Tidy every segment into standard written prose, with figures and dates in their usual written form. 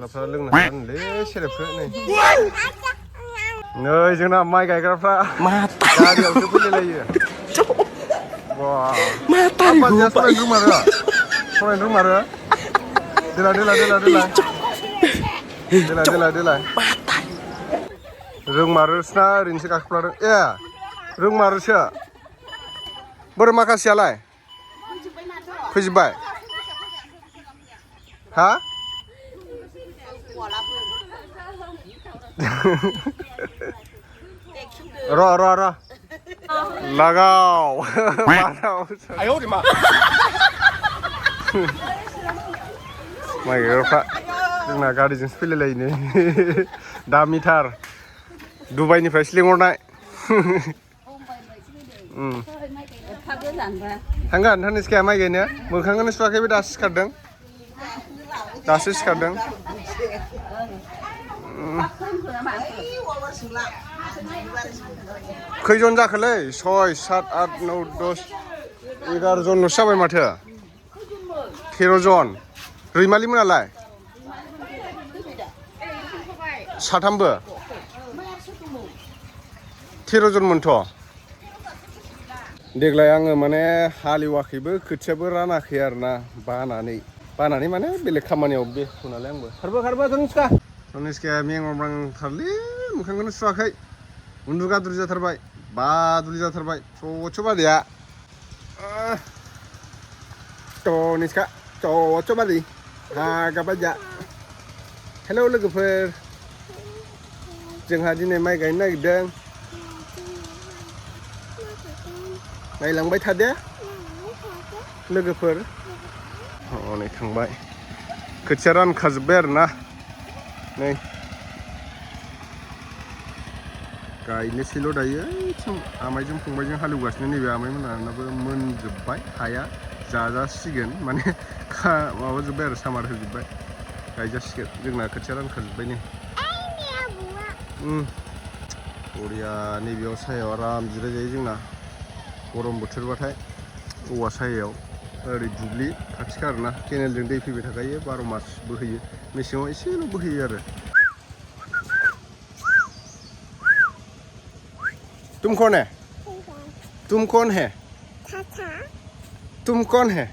सिख्लाफ्रा लोंनो हायानोलै सेरेबखौ नै जोंना माइ गायग्राफ्रा गारियावसो फैलायलायो बाजिया सलायनो रोंमारो देलाय रोंमारोसोना ओरैनोसो गाखोफ्लादों ए रोंमारोसो बोरो माखासेयालाय फैजोब्बाय हा र लगाव माइ गायग्राफ्रा जोंना गारिजोंसो फैलायलायो नै दामिथार दुबाइनिफ्रायसो लिंहरनाय थांगोन थान्नैसोखाया माइ गायनो मोखांखौनो सुवाखै बे दासो सिखारदों खैजन जाखोलै 6, 7, 8, 9, 10, 11 जनल'सो जाबाय माथो 13 जन रैमालि मोनालाय साथामबो 13 जनमोनथ' देग्लाय आङो माने हालेवाखैबो खोथियाबो रानाखै आरोना बानानै माने बेलेग खामानियाव बेस्थ' नालाय आंबो खारबो धनिस्काया मेंग्रांथारलै मोखांखौनो सुवाखै उन्दुगादुलि जाथारबाय बादुलि जाथारबाय स'स' बादिया धनिस्का स'स' बादि हागाबाजा हेलौ लोगोफोर जोंहा दिनै माइ गायनो नागिरदों नायलांबाय थादो लोगोफोर हनै थांबाय खोथिया रानखाजोब्बाय आरोना नै गायनोसैल' दायो आमाइजों फंबायजों हालेवगासिनो नैबे आमाइमोनाबो मोनजोब्बाय हाया जाजासिगोन माने माबाजोब्बाय आरो सामार होजोब्बाय गायजासिगोन जोंना खोथिया रानखाजोब्बाय नै बरिया नैबेयाव सायाव आराम जिराय जायो जोंना गरम बोथोरबाथाय औवा सायायाव ओरै दुब्लि खाथिखा आरोना केनेलजों दै फैबाय थाखायो 12 मास बोहैयो मेसेङाव एसेल' बोहैयो आरो तुम कौन है तुम कौन है तुम कौन है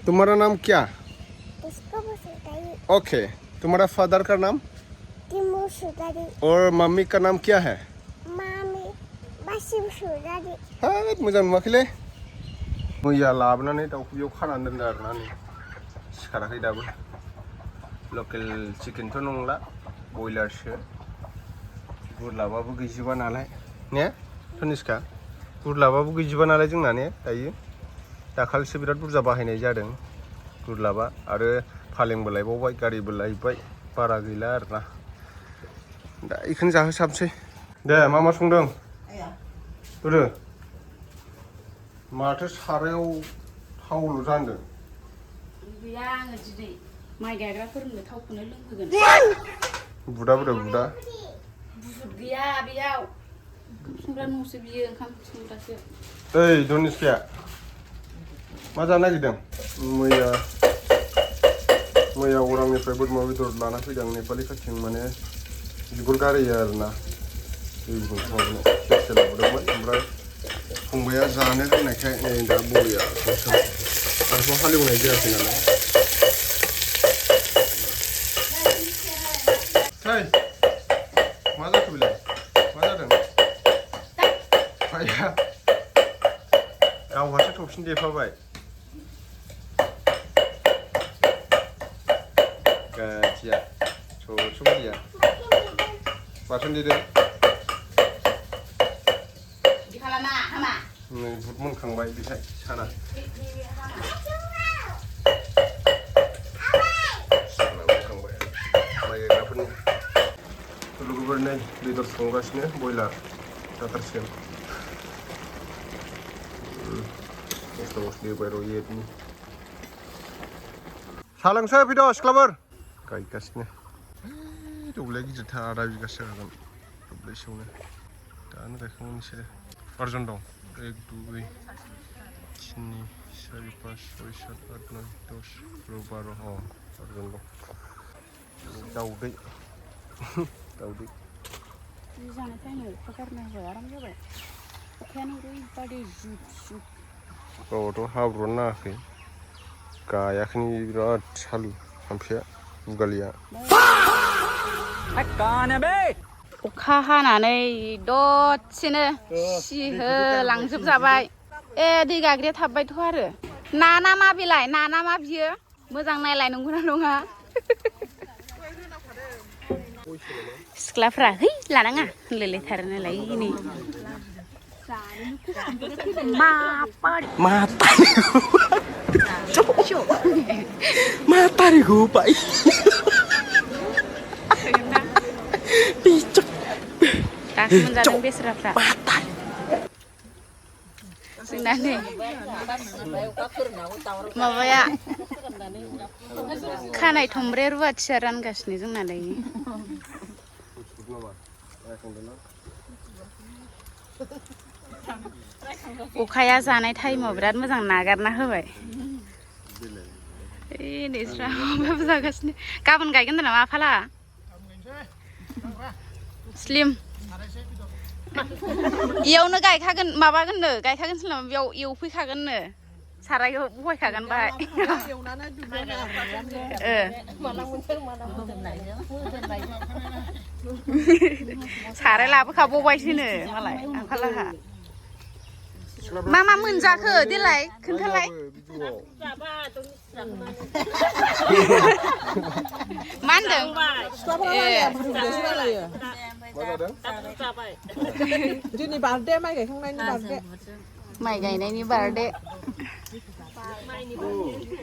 तुम्हारा नाम क्या ओके तुम्हारा फादर का नाम और मम्मी का नाम क्या है हाब मोजां नुवाखैलै मैया लाबोनानै दाउखौ बेयाव खानानै दोनदों आरोना नै सिखाराखै दाबो लकेल चिकेनथ' नंला बयलारसो गुरलाबाबो गैजोबा नालाय ने धनिस्का गुरलाबाबो गैजोबा नालाय जोंना ने दायो दाखालिसो बिराद बुरजा बाहायनाय जादों गुरलाबा आरो फालेंबो लायबावबाय गारिबो लायबाय बारा गैला आरोना दा बेखौनो जाहोसाबसै दे मा संदों बोरो माथो सारायाव थावल' जानदों गैया आङो दिनै माइ गायग्राफोरनो थावखौनो लोंहोगोन बुदा बुद गैया बेयाव संग्रा न'सो बियो ओंखाम संग्रासो ओइ धनिस्काया मा जानो नागिरदों मैया अरांनिफ्राय बोरमा बेदर लाना फैदों नेपालि खाथिजों माने बिगुर गारैयो आरोना सेरसे लाबोदोंमोन ओमफ्राय फंबाया जानो होननायखाय नै दा बरिया आंथ' हालेवनाय जायाखै नालाय मा जाखो बेलाय मा जादों आया गावहासो थबसिन देफाबाय गाथिया स'स' बादिया बाथोन देदो नै बुद मोनखांबाय बेहाय साना मोनखांबाय माइ गायग्राफोरनि लोगोफोरनो बेदर संगासिनो बयलार जाथारसिगोन मस्ला मस्लि होबाय र'येटनि साहा लोंसै फैद' सिख्लाफोर गायगासिनो दब्लाया गिदिरथार आधा बिगासो जागोन दब्लायसेयावनो दानो गायखांगोन बिसोरो 12 जन दं 1, 2, 3, 4, 5, 6, 7, 8, 9, 10, 11, 12 4 dong. Daउदै दाउदै जि जानाय टाइमाव अखा गारना होबाय आराम जाबाय अखायानो ओरैबादि जुब जुब गावथ' हाब्रुआनो नाङाखै गायाखैनो बिराद सालु थाम्फैया उगालिया अखा हानानै दसेनो सिहोलांजोबजाबाय ए दै गाग्राया थाबबायथ' आरो ना मा बेलाय ना मा बियो मोजां नायलाय नंगौना नङा सिख्लाफ्रा है लानाङा होनलायलायथारो नालाय नै matariku pak picok दासो मोनजादों बेसराफ्रा जोंना नै माबाया खानाय थंब्रे रुवाथिया रानगासिनो जोंना दायो अखाया जानाय टाइमाव बिराद मोजां नागारना होबाय नोंस्रा माबाबो जागासिनो गाबोन गायगोन नामा आफाला स्लिम इयावनो गायखागोन माबागोननो गायखागोन स्लिम बेयाव एवफैखागोननो सारायाव बहायखागोन बाहाय साराय लाबोखाबावबायसोनो मालाय आफालाहा मा मोनजाखो देलाय खोन्थालाय मा होनदों दिनै बार्थडे माइ गायखांनायनि बार्थडे माइ गायनायनि बार्थडे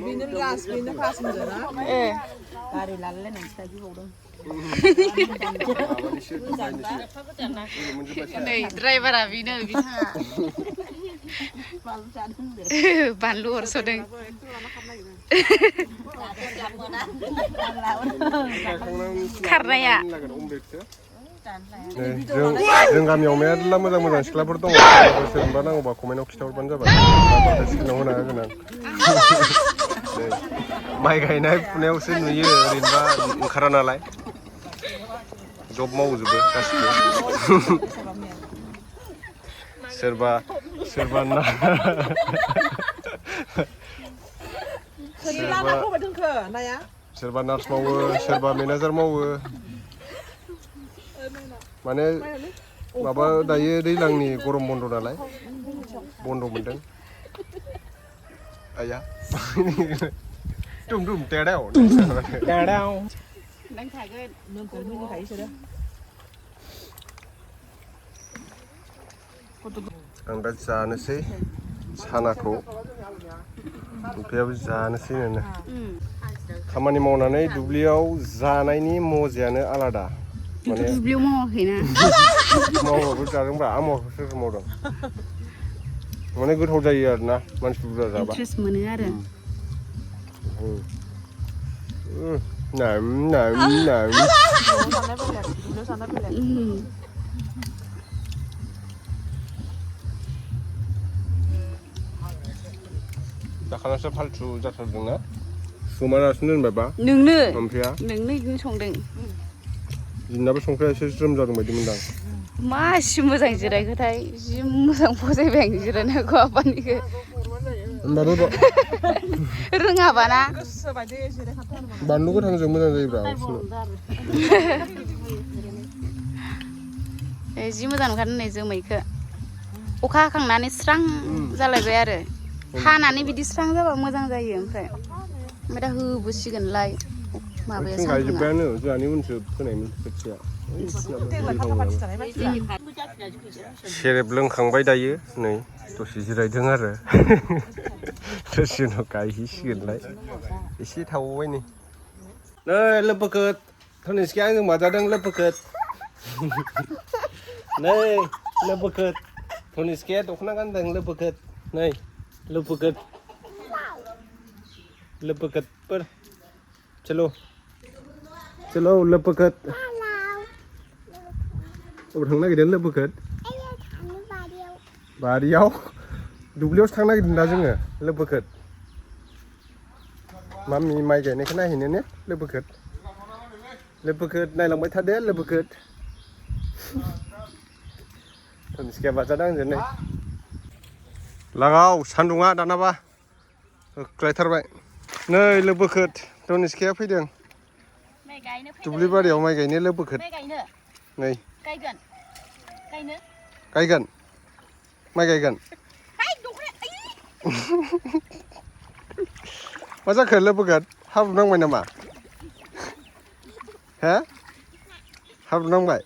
बेनो फार्स्ट होनदोंना गारि लालायलायनानैसो गिबावदों नै ड्राइभारा बेनो बिथाङा बानलु हरस'दों खारनाया जों गामियाव मेरला मोजां सिख्लाफोर दङ सोरबा नांगौबा कमेन्टआव खिथाहरबानो जाबाय सिख्लाव होना होगोन आं माइ गायनाय फुनायावसो नुयो ओरैनोबा ओंखारा नालाय जब मावजोबो गासिबो सोरबा ना सोरबा नार्स मावो सोरबा मेनेजार मावो माने माबा दायो दैज्लांनि गरम बन्द नालाय बन्द मोनदों आया दुम टेडाव आं दा जानोसै सानाखौ ओमफ्रायाबो जानोसै नो खामानि मावनानै दुब्लियाव जानायनि मजायानो आलादा माने दुब्लियाव मावाखैना मावबाबो जादोंब्रा आं मावाखै सोर मावदों माने गोथाव जायो आरोना मानसि बुरजा जाबा इन्ट्रेस्ट मोनो आरो दाखालिसो फालथु जाथारदोंना सोमालासिनो दोनबायबा नोंनो ओमफ्राया नोंनो संदों जिनाबो संख्रिया एसे ज्रोम जादों बायदि मोनदां मासि मोजां जिरायखोथाय जि मोजां फसायबाय आं जिरायनायखौ आफानिखौ रोङाबाना बानलु गोथांजों मोजां जायोब्रा जि मोजां नुखादों नै जोमैखौ अखा हाखांनानै स्रां जालायबाय आरो हानानै बिदि स्रां जाबा मोजां जायो ओमफ्राय दा होबोसिगोनलाय माबाया गायजोब्बायानो जोंहानि उनसो फोनायमोन खोथिया सेरेब लोंखांबाय दायो नै दसे जिरायदों आरो दसे उनाव गायहैसिगोनलाय एसे थाबावबाय नै लोबोखोद धनेसखि आंजों माजादों लोबोखोद नै लोबोखोद धनेसखिया दख'ना गानदों लोबोखोद नै लोबोखोदफोर चलो लोबोखोद अबाव थांनो नागिरदों लोबोखोद बारियाव दुब्लियावसो थांनो नागिरदों दा जोङो लोबोखोद मामि माइ गायनायखौ नायहैनो ने लोगोफोर नायलांबाय थादो लोगोफोर टनिस्काया बाजादों आंजों नै लागाव सान्दुङा दानाबा होख्लायथारबाय नै लोगोफोर टनिस्काया फैदों दुब्लि बारियाव माइ गायनो लोगोफोर नै गायगोन माइ गायगोन मा जाखो लोगोफोर हाब्रु नांबाय नामा हे हाब्रु नांबाय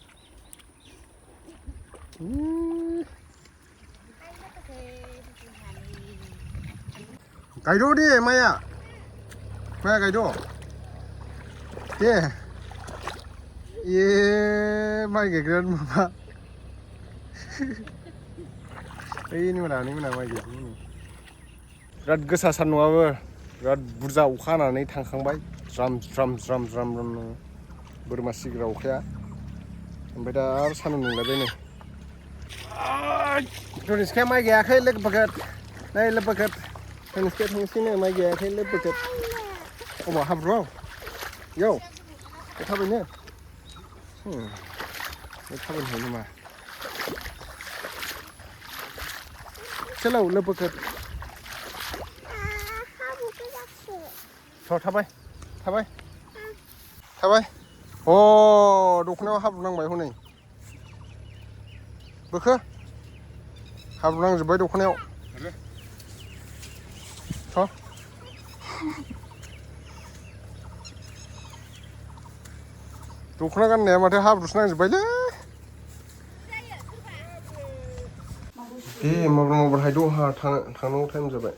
गायद' दे माइया गायद' दे माइ गायग्रा माबा ओइ मोना माइ गायदों बिराद गोसा सान्दुंआबो बिराद बुरजा अखा हानानै थांखांबाय ज्राम बोरमा सिग्रा अखाया ओमफ्राय दा आरो सान्दुं दुंलायबाय नै टनिस्काया माइ गायाखै लोगोफोर नै लोगोफोर टनिस्काया थांसैनो माइ गायाखै लोगोफोर अबाव हाब्रुआव इयाव थाबायनो थाबायनो हायो नामा चलो लोगोफोर थाबाय अ दखनायाव हाब्रु नांबाय हनै बोखो हाब्रु नांजोब्बाय दखनायाव दखना गाननाया माथो हाब्रुसो नांजोब्बायलै दे माब्ला हायद' हा थांनांगौ टाइम जाबाय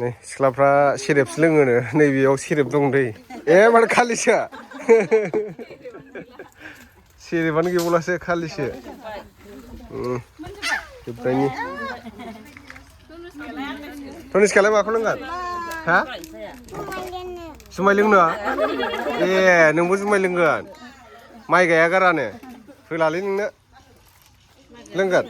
नै सिख्लाफ्रा सेरेबसो लोङोनो नैबेयाव सेरेब दं दै माथो खालिसो सेरेबानो गैबावलासो खालिसो जोबनायनि टनिस्कायालाय माखौ लोंगोन हा जुमाय लोंनो नोंबो जुमाय लोंगोन माइ गाया गारानो होलालै नोंनो लोंगोन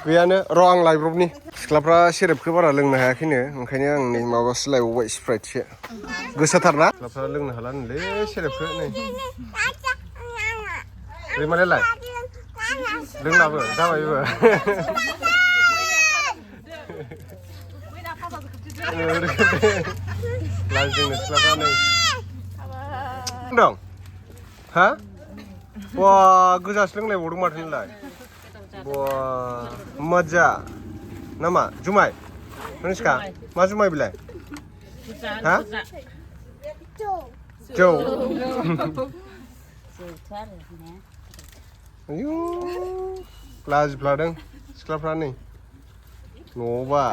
गैयानो र' आं लायब्रबनि सिख्लाफ्रा सेरेबखौ बारा लोंनो हायाखैनो ओंखायनो आं नै माबासो लायबावबाय स्प्राइटसो गोसाथारना सिख्लाफ्रा लोंनो हालानोलै सेरेबखौ नै रैमालियालाय लोंलाबो जाबायबो लाजिदोंनो सिख्लाफ्रा नै दं हा बा गोजासो लोंलायबावदों माथो नोंलाय बा मजा नामा जुमाय टनिस्का मा जुमाय बेलाय हा जौ आयु लाजिफ्लादों सिख्लाफ्रा नै न'आवबा